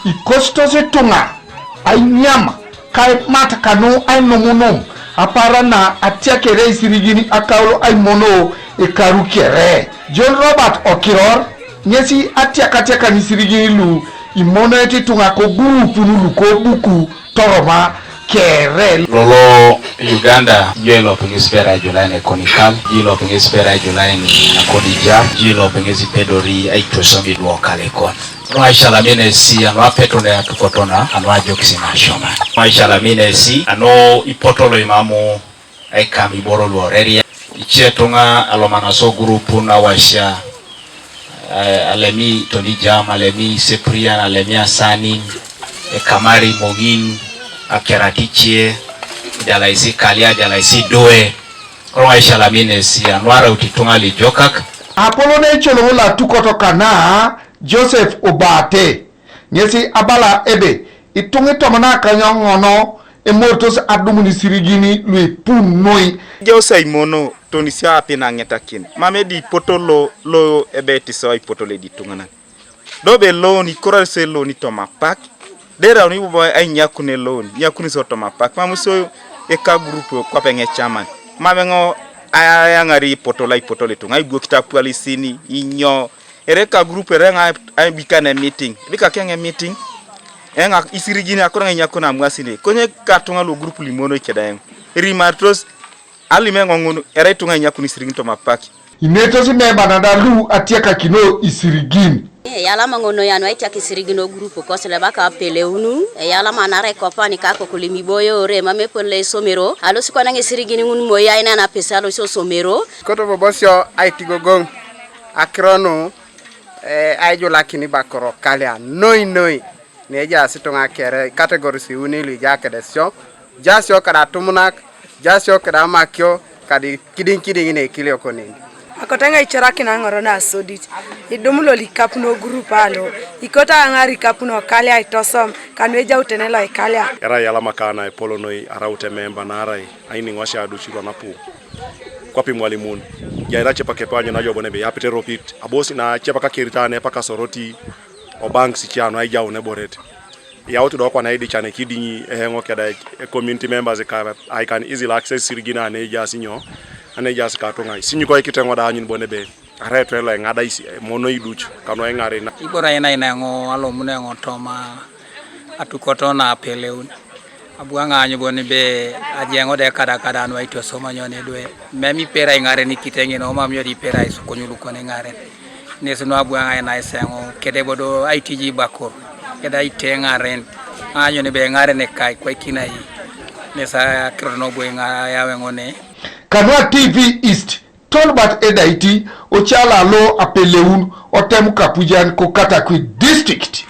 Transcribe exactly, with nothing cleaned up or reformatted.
Ikostos ituŋa ainyam kaimat kanu ainumunum apara na atiakere isirigin akaulo aimono ekaru kere. John Robert Okiror ŋesi atiakatiakan isirigin lu imonoet ituŋa kogurupun lukobuku toroma kere. Lolo Uganda, jo ilop ŋes bera ejulain ekonikal, jo ilop ŋes bera ejulain akodija, jo ilop ŋes ipedori aitosom idwokalekon. Anu aisalamin esi anu apetun atukotona anu ajokis ina asioman. Anu aisalamin esi anu ipoto loimamu aikam iboro luoreria. Ice tuŋa alomanaso gurupun awasia, eh, alemi Tonijam, alemi Seprian, alemi Asanin, ekamari Moŋin, akeraticie, ejalaisi Kalia, ejalaisi Due. Anu aisalamin esi anu araut ituŋa lijokak. Apolon eicoloŋ loatukot kana Joseph Obate. Ŋesi abala ebe ituŋa itomon akanyoŋono emoritos adumun isirigin luipu noi. Ejau Simon tonisi api naŋetakin mam edi ipoto lo, lo ebe etisau ipoto lo edi ituŋanan. Do be loan ikorari so eloan toma apak. Derauni bobo ainyakun eloan inyakuni so toma apak mam so eka group kwape ŋecaman mam eŋo ayaŋari ipoto lo ipoto lo ituŋa ibwokit apwalisin inyo. Ere ka group ere ŋa aibikane meeting, ebikake ŋe meeting. Eŋa isirigin akoro ŋa inyakun amwasine konye katuŋa lo group limono ikeda eŋ erimaritos. Alim eŋo ŋun ere ituŋa inyakun isirigin toma apak. Inetos memba nada lu atiakakino isirigin. Eyalama ŋo noi anu aitiak isirigin o group kosileba ka apeleunu. Eyalama nara ekopan ka kokulim iboyoore mam epon lo esomero alosi kwana ŋesirigin ŋun moi ainen apese alosi osomero. Koto bobosio aitigogoŋ akiro nu, eh, aijulakin ibakoro kalia noi noi. Nejaas ituŋa kere categories iuni luija kedesio, jasio kada atumunak, jasio kada amakio, kadi kidiŋ kidiŋ ne ikilio koneni. Akote ŋa icorakin aŋoro nasodit idum lolikapun ogurup alo ikoto aŋar ikapun okalia itosom kanu ejautene loikalia. Erai alama kana epol noi araut ememba naarai ainiŋosi aduc luanapu kwape imwalimun. Jaira cepak epe anyo najo bon ebe yapit eropit abosi na cepak akerit ane epak asoroti o banks ice anu aijaun eboret. Iyaut do kwana idican ekidiŋ eheŋo keda e community members ka I can easily access isirigin ane ejaas inyo, ane ejaas katuŋa isinyuko ikiteŋo da anyun bon ebe arai etwelo eŋada isi emono iduc kanu eŋarina. Ibore aina ina eŋo alomun eŋo toma atukoto na apeleun. Abu aŋaany bon be ajeŋo de kadakada nu aitosoma nyo nedwe. Mem ipera iŋaren ikiteŋin omam nyo de ipera isukony lukon iŋaren. Nes nu abu aŋaany naiseŋo kede bodo aitiji ibakor. Kede aite iŋaren. Aŋaany nyo be iŋaren ekai kwaikinai. Nes akirot nobo iŋa yawe ŋone. Kanua T V East, Tolbert Edaiti, ocala lo apeleun, otem Kapujan ko Katakwi District.